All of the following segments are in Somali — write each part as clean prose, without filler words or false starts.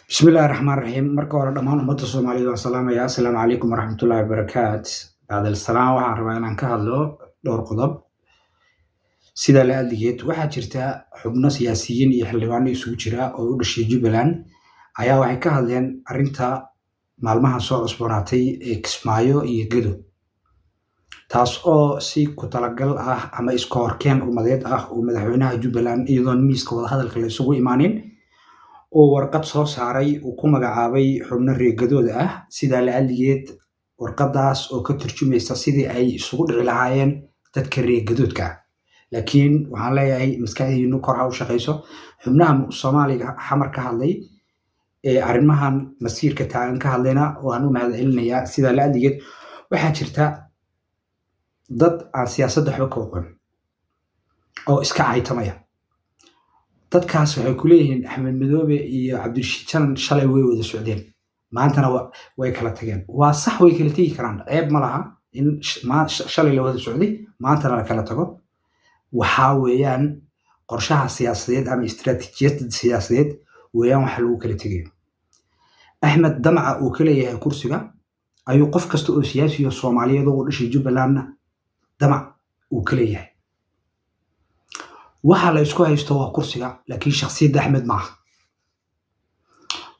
Bismillahi raxmaan raxiim. Marka hore, dhammaan ummadda Soomaaliyeed waan salaamaya. Assalaamu calaykum waraxmatullahi wabarakaat. Bacdal salaam, waxaan rabaa inaan ka hadlo dhowr qodob. Sidaa la adligeed, waxaa jirta xubno siyaasiyiin iyo xildhibaano isugu jira oo u dhashay Jubbaland ayaa waxay ka hadleen arrinta maalmahan soo cusboonaatay ee Kismaayo iyo Gedo, taas oo si ku talagal ah ama iska horkeen ummadeed ah uu madaxweynaha Jubbaland, iyadoon miiska wadahadalka la isugu imaanin, uu warqad soo saaray uu ku magacaabay xubno reer Gadooda ah. Sidaa la adligeed, warqadaas oo ka turjumaysa sidii ay isugu dhici lahaayeen dadka reer Gadoodka ah. Laakiin waxaan leeyahay, maskaxdiinu kor ha u shaqayso. Xubnaha Soomaaliga Xamar ka hadlay ee arrimahan masiirka taagan ka hadlayna waan u mahadcelinayaa. Sidaa la adligeed, waxaa jirta dad aan siyaasadda waxba ka oqon oo iska caytamaya. Dadkaas waxay ku leeyihiin Axmed Madoobe iyo Cabdirashiid Janan shalay way wada socdeen, maantana way kala tageen. Waa sax, way kala tegi karaan, ceeb ma laha in shalay la wada socday, maantana la kala tago. Waxaa weeyaan qorshaha siyaasadeed ama istiraatiijiyadda siyaasadeed weeyaan waxa lagu kala tegayo. Axmed damaca uu ka leeyahay kursiga ayuu qof kasta oo siyaasi oo Soomaaliyeed oo u dhashay Jubbalandna damac uu ka leeyahay. Waxa la isku haysto waa kursiga, laakiin shakhsiyadda Axmed maaha.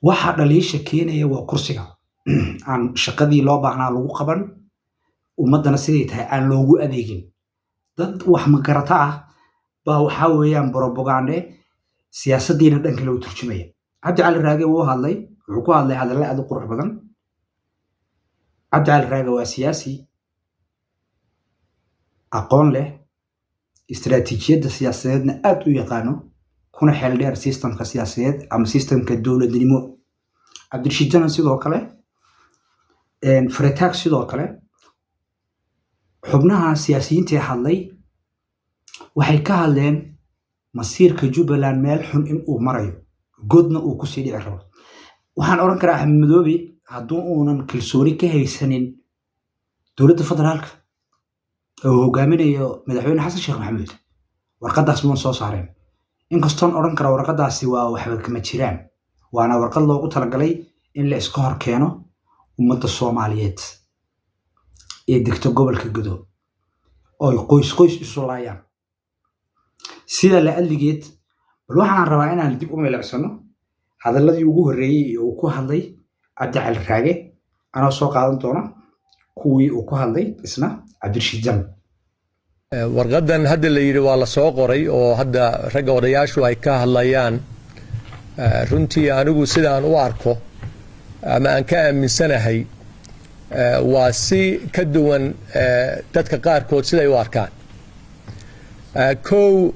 Waxa dhaliisha keenaya waa kursiga aan shaqadii loo baahnaa lagu qaban, ummaddana siday tahay aan loogu adeegin. Dad wax magarata ah baa waxaa weeyaan borobogande siyaasaddiina dhanka loo turjumaya. Cabdi Cali Raage wuu hadlay, wuxuu ku hadlay hadallo aad u qurux badan. Cabdi Cali Raage waa siyaasi aqoon leh, istiraatiijiyadda siyaasadeedna aad u yaqaano, kuna xeel dheer systemka siyaasadeed ama systemka dowladnimo. Cabdirashiid Janan sidoo kale, Farataag sidoo kale. Xubnaha siyaasiyiintii hadlay waxay ka hadleen masiirka Jubbaland meel xun in uu marayo, godna uu kusii dhici rabo. Waxaan odhan karaa, Axmed Madoobe hadduu uunan kalsooni ka haysanin dowladda federaalka oo hogaaminayo madaxweyne Xasan Sheekh Maxamuud, warqadaas muun soo saareen. Inkastoon odhan kara warqadaasi waa waxba kama jiraan, waana warqad loogu talagalay in la iska hor keeno ummadda Soomaaliyeed ee degta gobolka Gedo oo ay qoys qoys isu laayaan. Sida la adligeed, bal waxaan rabaa inaan dib u milicsano hadalladii ugu horreeyey ee uu ku hadlay Cabdi Cali Raage, anoo soo qaadan doona kuwii uu ku hadlay isna Cabdirashiid Janan. Warqadan hadda la yidhi waa la soo qoray oo hadda ragga odayaashu ay ka hadlayaan, runtii anigu sidaan u arko ama aan ka aaminsanahay waa si ka duwan dadka qaarkood siday u arkaan. Kow,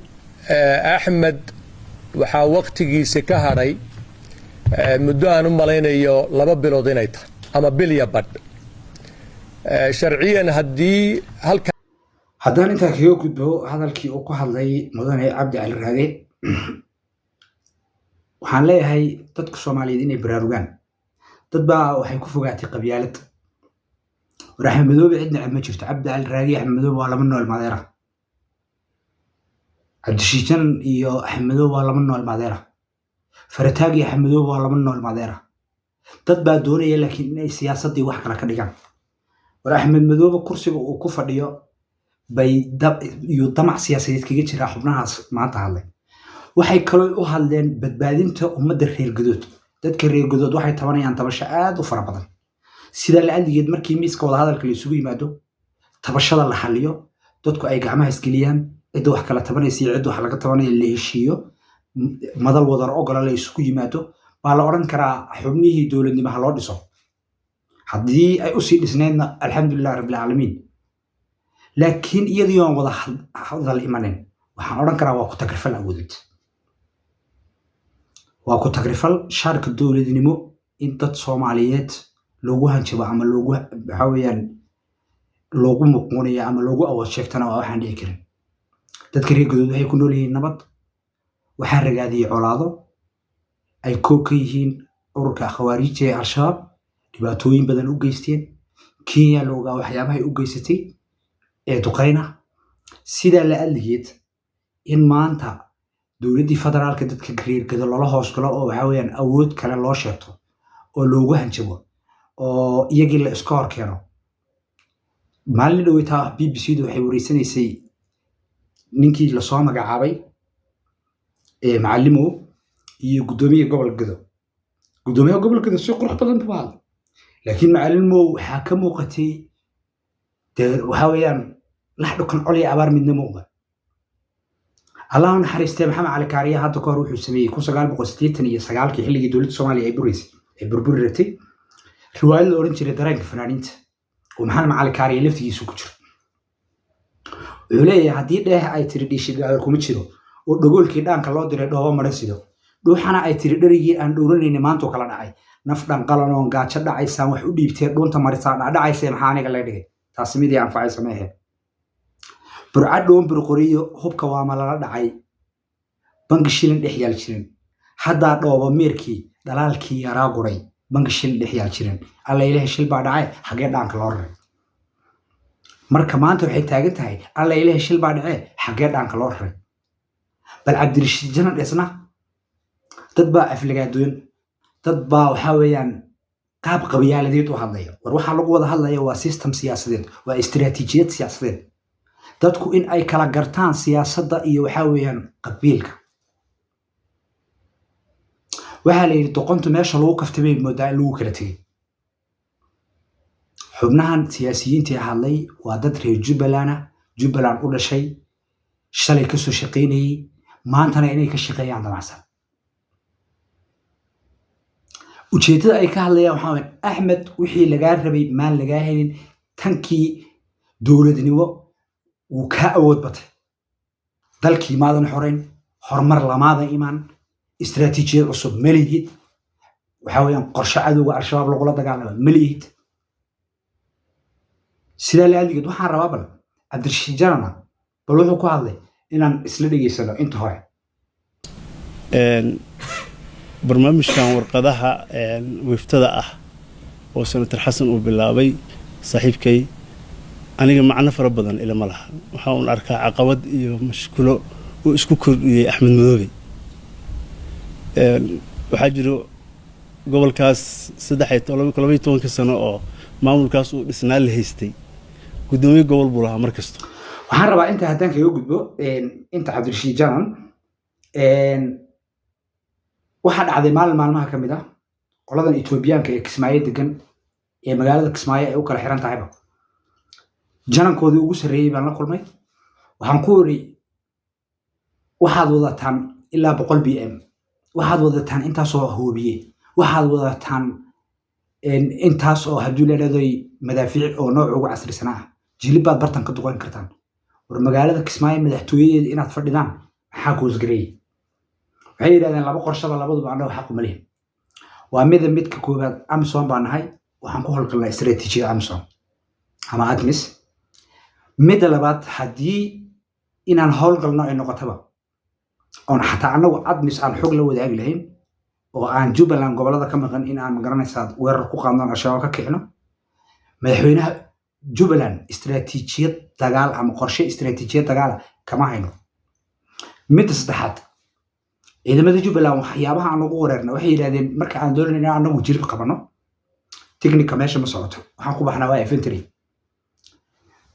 Axmed waxaa waktigiisi ka hadhay muddo aan u malaynayo 2 bilood inay tahay ama bil iyo badh sharciyan haddii halka. Haddaan intaa kaga gudbo hadalkii uu ku hadlay mudane Cabdi Cali Raage, waxaan leeyahay dadka Soomaaliyeed inay baraarugaan. Dad baa waxay ku fogaatay qabyaalad. War, Axmed Madoobe cid neceb ma jirto. Cabdi Cali Raage iyo Axmed Madoobe waa laba nool maadeera. Cabdishiijan iyo Axmed Madoobe waa laba nool maadeera. Farataag iyo Axmed Madoobe waa laba nool maadeera. Dad baa doonaya laakiin inay siyaasaddii wax kale ka dhigaan. War, Axmed Madoobe kursiga uu ku fadhiyo bay iyuu damac siyaasadeed kaga jiraa. Xubnahaas maanta hadlay waxay kaloo u hadleen badbaadinta ummadda reer Gadood. Dadka reer Gadood waxay tabanayaan tabasho aad u fara badan. Sidaa la adligeed, markii miiska wadahadalka la isugu yimaado, tabashada la xaliyo, dadku ay gacmaha isgeliyaan, cidda wax kala tabanaysa iyo cidda wax laga tabanaya la heshiiyo, madal wadar ogola la isugu yimaado, baa la odhan karaa xubnihii dowladnimo ha loo dhiso. Haddii ay usii dhisnaydna, alxamdulilah rabbilcaalamiin. Laakiin iyadii oon wada hadal imanin, waxaan odhan karaa waa ku tagrifal awoodeed, waa ku tagrifal shaarka dowladnimo in dad Soomaaliyeed loogu hanjabo ama loogu, waxaa weeyaan, loogu muquunayo ama loogu awood sheegtana waa waxaan dhici karin. Dadka reer Gadood waxay ku nool yihiin nabad. Waxaa ragaadiyey colaado ay koob ka yihiin ururka Khawaariijta ee Al-Shabaab, dhibaatooyin badan u geysteen. Kenya la ogaa waxyaabahay u geysatay ee duqayna. Sidaa la adligeed, in maanta Dowladdii federaalka dadka reer Gedo loola hoosgalo oo waxaa weeyaan awood kale loo sheegto oo loogu hanjabo oo iyagii la iska hor keeno. Maalin dhaweytaa BBC du waxay wareysanaysay ninkii lasoo magacaabay ee Macalimow iyo guddoomiyaha gobolka Gedo. Guddoomiyaha gobolka Gedo si qurux badan buu hadlay, laakiin Macalimow waxaa ka muuqatay dee waxaa weeyaan lax dhukan col iyo abaar midna ma oga. Allah u naxariistay Maxamed Cali Kaariya hadda kahor wuxuu sameeyey 1989-kii, xilligii dowladda Soomaaliya ay buraysay, ay burburi rabtay, riwaayad la oran jiray Dareenka Fanaaniinta oo Maxamed Cali Kaariya laftigiisu ku jiro. Wuxuu leeyahay: haddii dheeh ay tiri dhiishigaal kuma jiro oo dhagoolkii dhaanka loo diray dhoobo maran sido, dhuuxana ay tiri dherigii aan dhowranayna maantuu kala dhacay, naf dhanqalanoon gaajo dhacaysaan wax u dhiibtee dhuunta marisaa dhacdhacaysee, maxaa aniga laga dhigay? Taasi midii anfacaysa ma ahe. Burcad dhoon burqoriyo hubka waama lala dhacay, bangi shilin dhex yaal jirin haddaa dhoobo meerkii dhalaalkii yaraa guray, bangi shilin dhex yaal jirin, alla ilahay shil baa dhacay, xagee dhaanka loo raray? Marka maanta waxay taagan tahay: alla ilahay shil baa dhacee, xagee dhaanka loo raray? Bal Cabdirashiid Janan dhisna dad baa aflagaadoon, dad baa waxaa weeyaan qaab qabiyaaladeed u hadlaya. War waxaa lagu wada hadlaya waa system siyaasadeed, waa istiraatiijiyad siyaasadeed. Dadku in ay kala gartaan siyaasadda iyo waxaa weeyaan qabiilka. Waxaa la yidhi doqontu meesha lagu kaftay bay moodaa in lagu kala tegey. Xubnahan siyaasiyiintii hadlay waa dad reer Jubbaland ah, Jubbaland u dhashay, shalay kasoo shaqaynayey, maantana inay ka shaqeeyaan damacsan. Ujeeddada ay ka hadlayaan waxaa weeye: Axmed, wixii lagaa rabay maan lagaa helin, tankii dowladnimo wuu kaa awood batay, dalkii maadan xorayn, horumar lamaadan imaan, istiraatiijiyad cusub ma lihid, waxaa weeyaan qorshe cadowga Al-Shabaab lagula dagaalama ma lihid. Sidaa laadigeed waxaan rabaa bal Cabdirashiid Janana bal wuxuu ku hadlay inaan isla dhegeysano inta hore. Barnaamijkan warqadaha wiiftada ah oo Senator Xasan uu bilaabay saaxiibkay, aniga macno fara badan ilama laha. Waxaa uun arkaa caqabad iyo mashkulo uu isku kordhiyey Axmed Madoobe. Waxaa jiro gobolkaas 13-ka sano oo maamulkaas uu dhisnaa la haystay, guddoomiye gobol buu lahaa mar kasta. Waxaan rabaa inta haddaan kaga gudbo inta Cabdirashiid Janan, waxaa dhacday maalin maalmaha ka mid ah qoladan Etoobiyaanka ee Kismaayo degan, ee magaalada Kismaayo ay u kala xiran tahayba, janankoodii ugu sarreeyey baan la kulmay. Waxaan ku iri: waxaad wadataan ilaa 100 BM, waxaad wadataan intaasoo hoobiye, waxaad wadataan intaas oo haddii la dhahdoy madaafiic oo nooc ugu casrisanaa ah, jilib baad bartan ka duqan kartaan. War magaalada Kismaayo madaxtooyadeeda inaad fadhidaan maxaa koosgareeyey? Waxay yidhahdeen laba qorshaba labaduba annaga xaq uma lihin. Waa mida midka koowaad, AMISOM baa nahay, waxaan ku howlgalnaa istaraatiijiyada AMISOM ama ATMIS. Midda labaad, haddii inaan howlgalno ay noqotaba oon xataa annagu ATMIS aan xog la wadaagi lahayn oo aan Jubbaland gobolada ka maqan in aan magaranaysaa weerar ku qaadno, Al-Shabaab ka kicino, madaxweynaha Jubbaland istaraatiijiyad dagaal ama qorshe istaraatiijiyad dagaala kama hayno. Midda saddexaad, ciidamada Jubbaland waxyaabaha aan ugu wareerna waxay yidhahdeen marka aan doonayna in anagu jilib qabano, technica meesha ma socoto, waxaan ku baxnaa waa infantry.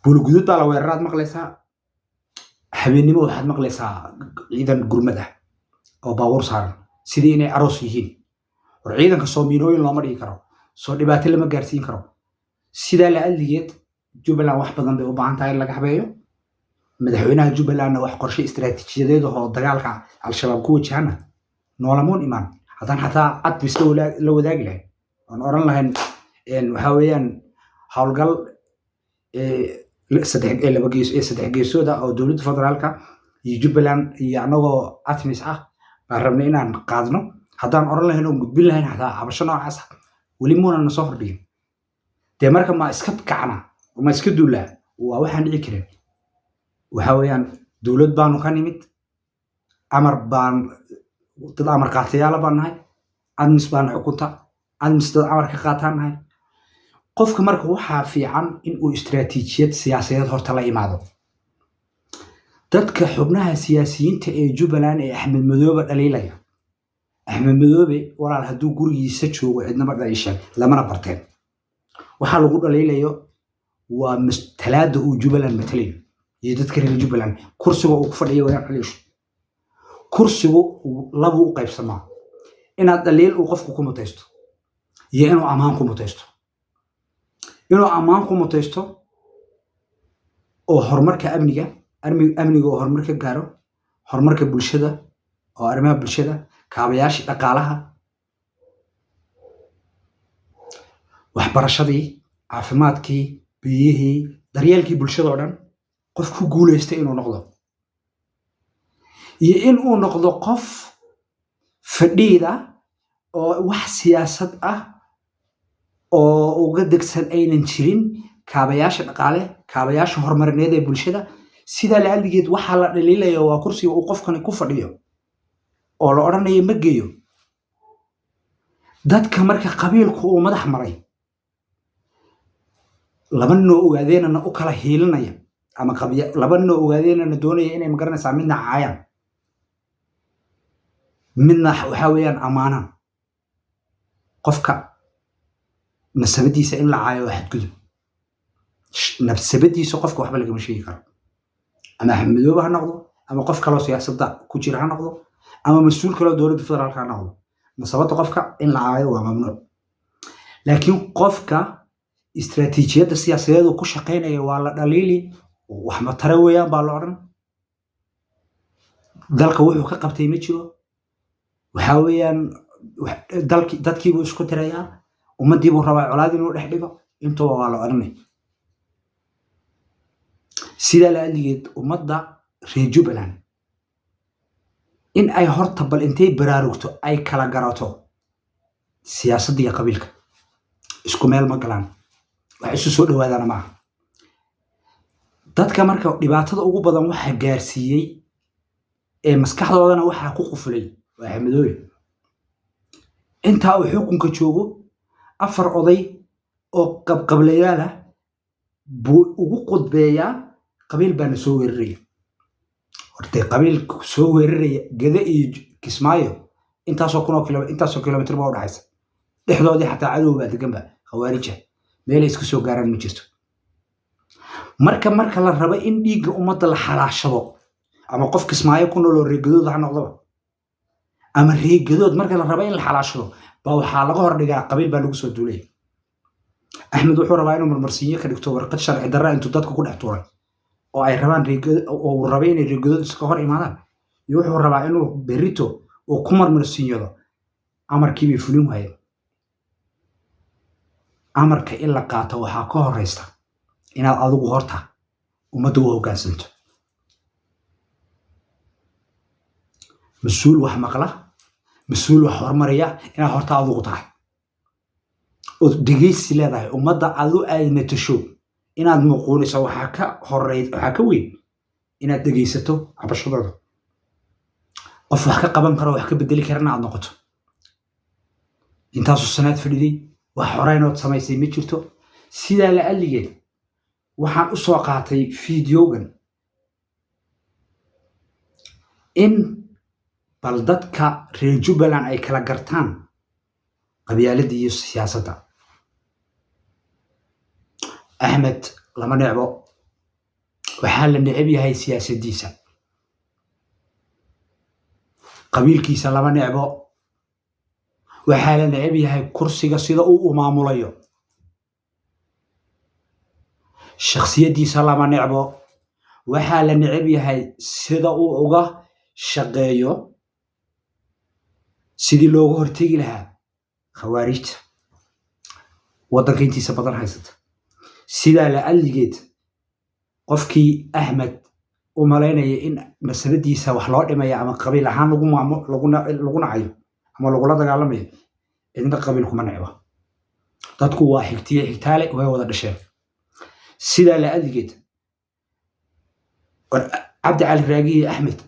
Buulguduud baa la weeraraad maqlaysaa, habeennimo waxaad maqlaysaa ciidan gurmad ah oo baabuur saaran sidii inay aroos yihiin. War ciidanka soo miinooyin looma dhigi karo, soo dhibaato lama gaarsiin karo. Sidaa la adligeed Jubbaland wax badan bay u baahan tahay in laga habeeyo. Madaxweynaha Jubbalandna wax qorshe istaraatiijiyadeed oo dagaalka Al-Shabaab ku wajahana noolamuun imaan. Haddaan xataa ATMIS la wadaagi lahayn oon oran lahayn waxaa weeyaan howlgal saddex laba gees saddex geesood ah oo dowladda federaalka iyo Jubbaland iyo anagoo ATMIS ah baan rabnay inaan qaadno, haddaan oran lahayn oon gudbin lahayn xataa cabasho noocaas ah, weli muuna na soo hordhigin. Dee marka ma iska kacna, ma iska duulaa? Waa waxaan dhici karin. Waxa weeyaan dowlad baanu ka nimid, amar baan, dad amar qaatayaala baan nahay, ATMIS baana xukunta, ATMIS dad amar ka qaataan nahay. Qofka marka waxaa fiican in uu istiraatiijiyad siyaasadeed horta la imaado. Dadka xubnaha siyaasiyiinta ee Jubbaland ee Axmed Madoobe dhaliilaya, Axmed Madoobe walaal hadduu gurigiisa joogo cidnama dhaliishaan, lamana barteen. Waxaa lagu dhaliilayo waa talaada uu Jubbaland matalayo iyo dadka reer Jubbaland, kursiga uu ku fadhiyo waa dhaliisho. Kursigu labuu u qaybsamaa: inaad dhaliil uu qofku ku mutaysto iyo inuu ammaan ku mutaysto. Inuu ammaan ku mutaysto oo horumarka amniga, amniga oo horumar ka gaaro, horumarka bulshada oo arrimaha bulshada, kaabayaashii dhaqaalaha, waxbarashadii, caafimaadkii, biyihii, daryeelkii bulshada oo dhan, qof ku guuleystay inuu noqdo, iyo in uu noqdo qof fadhiida oo wax siyaasad ah oo uga degsan aynan jirin kaabayaasha dhaqaale, kaabayaasha horumarineed ee bulshada. Sidaa la'alligeed waxaa la dhaliilaya waa kursiga uu qofkani ku fadhiyo oo la odhanayo ma geeyo. Dadka marka qabiilku uu madax maray, laba ninoo ogaadeenana u kala hiilinaya, ama laba ninoo ogaadeenana doonaya inay magaranaysaa midna caayaan, midna waxaa weeyaan ammaanaan. Qofka nasabadiisa in la caayo waa xadgudub. Nasabadiisa qofka waxba lagama sheegi karo, ama Axmed Madoobe ha noqdo, ama qof kaloo siyaasadda ku jira ha noqdo, ama mas-uul kaloo dowladda federaalka ha noqdo. Nasabadda qofka in la caayo waa mamnuuc, laakiin qofka istiraatiijiyadda siyaasadeed uu ku shaqaynaya waa la dhaliili. Wax matare weeyaan baa la odhan, dalka wuxuu ka qabtay ma jiro, waxaa weeyaan dadkiibuu isku tirayaa, ummaddiibuu rabaa colaad inuu dhex dhigo, intuba waa la odhanay. Sidaa la'alligeed ummadda reer Jubbaland in ay horta bal intay baraarugto ay kala garato siyaasadda iyo qabiilka, isku meel ma galaan, wax isu soo dhawaadaana maaha. Dadka marka dhibaatada ugu badan waxaa gaarsiiyey ee maskaxdoodana waxaa ku qufulay waa Axmed Madoobe. Intaa uu xukunka joogo 4 oday oo qabqablayaal ah buu ugu qudbeeyaa qabiil baana soo weeraraya. Hortay qabiil soo weeraraya Gede iyo Kismaayo intaasoo kun oo kilo, intaasoo kilomitir baa u dhaxaysa dhexdoodii, xataa cadow baa deganba khawaarija, meelay isku soo gaaraan ma jirto. Marka la rabo in dhiigga ummadda la xalaashado, ama qof Kismaayo ku nool oo reegadood ha noqdoba ama reegadood, marka la rabo in la xalaashado baa waxaa laga hor dhigaa qabiil baa lagu soo duulaya. Axmed wuxuu rabaa inuu marmarsiinyo ka dhigto warqad sharci darra intuu dadka ku dhex tuuray oo ay rabaan reegadood, oo uu rabay inay reegadood iska hor imaadaan, iyo wuxuu rabaa inuu berrito uu ku marmarsiinyado amarkii bay fulin waayeen. Amarka in la qaato waxaa ka horeysta inaad adigu horta ummadda u hoggaansanto. Mas-uul wax maqla, mas-uul wax horumariya inaad horta adigu tahay ood dhegeysi leedahay ummadda adu aad matasho inaad muquuniso, waxaa ka horey, waxaa ka weyn inaad dhegeysato cabashadooda, qof wax ka qaban karo, wax ka bedeli karana aad noqoto. Intaasoo sanaad fadhiday wax horeynood samaysay ma jirto. Sidaa la alligeed waxaan u soo qaatay fiidiyogan in bal dadka reer Jubbaland ay kala gartaan qabyaaladda iyo siyaasadda. Axmed lama necbo, waxaa la neceb yahay siyaasaddiisa. Qabiilkiisa lama necbo, waxaa la neceb yahay kursiga sida uu u maamulayo. Shakhsiyaddiisa lama necbo, waxaa la neceb yahay sida uu uga shaqeeyo sidii looga hortegi lahaa khawaarijta waddanka intiisa badan haysata. Sidaa la alligeed qofkii Axmed u malaynaya in nasabadiisa wax loo dhimaya ama qabiil ahaan lagu nacayo ama lagula dagaalamayo, cidna qabiil kuma necba. Dadku waa xigtiye xigtaale, way wada dhasheen. Sidaa la alligeed Cabdi Cali Raagi iyo Axmed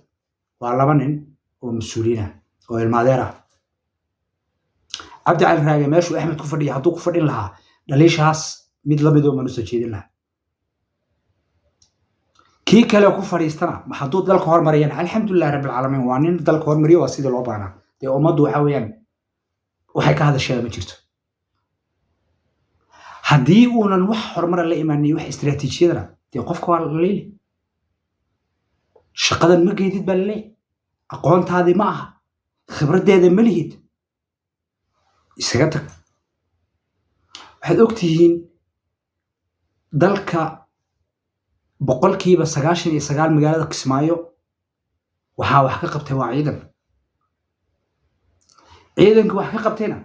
waa laba nin oo mas-uuliyiin ah oo ilmaadeer ah. Cabdi Cali Raage meeshuu Axmed ku fadhiya hadduu ku fadhin lahaa dhaliishaas mid lamid oo man usoo jeedin lahaa. Kii kale ku fadhiistana hadduu dalka hormariyana, alxamdulilah rabbilcaalamiin, waa nin dalka hormariyo, waa sidii loo baahnaa. Dee ummaddu waxa weeyaan waxay ka hadasheeda ma jirto. Haddii uunan wax horumara la imaanin, wax istiraatiijiyadana, dee qofka waa la leeli, shaqadan ma geedid baa laleeyahy, aqoontaadii ma aha, khibraddeeda ma lihid, isaga tag. Waxaad ogtihiin dalka 99% magaalada Kismaayo waxaa wax ka qabtay waa ciidan. Ciidanka wax ka qabtayna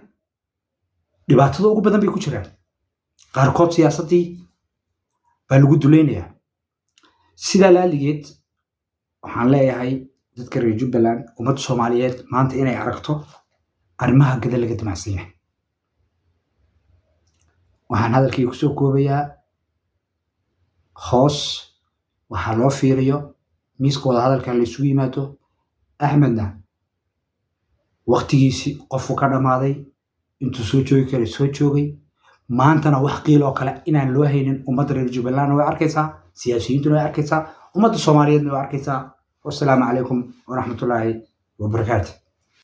dhibaatada ugu badan bay ku jiraan, qaarkood siyaasaddii baa lagu dulaynayaa. Sidaa laaligeed waxaan leeyahay dadka reer Jubbaland, ummadda Soomaaliyeed maanta inay aragto arrimaha Gada laga damacsan yahay. Waxaan hadalkii kusoo koobayaa, hoos waxaa loo fiiriyo miiska wada hadalka la isugu yimaado. Axmedna waktigiisii qofku ka dhammaaday, intuu soo joogi karay soo joogay, maantana wax qiil oo kale inaan loo haynin. Ummadda reer Jubbalandna way arkaysaa, siyaasiyiintuna way arkaysaa, ummadda Soomaaliyeedna way arkaysaa. Wasalaamu calaykum waraxmatullaahi wabarakaatu.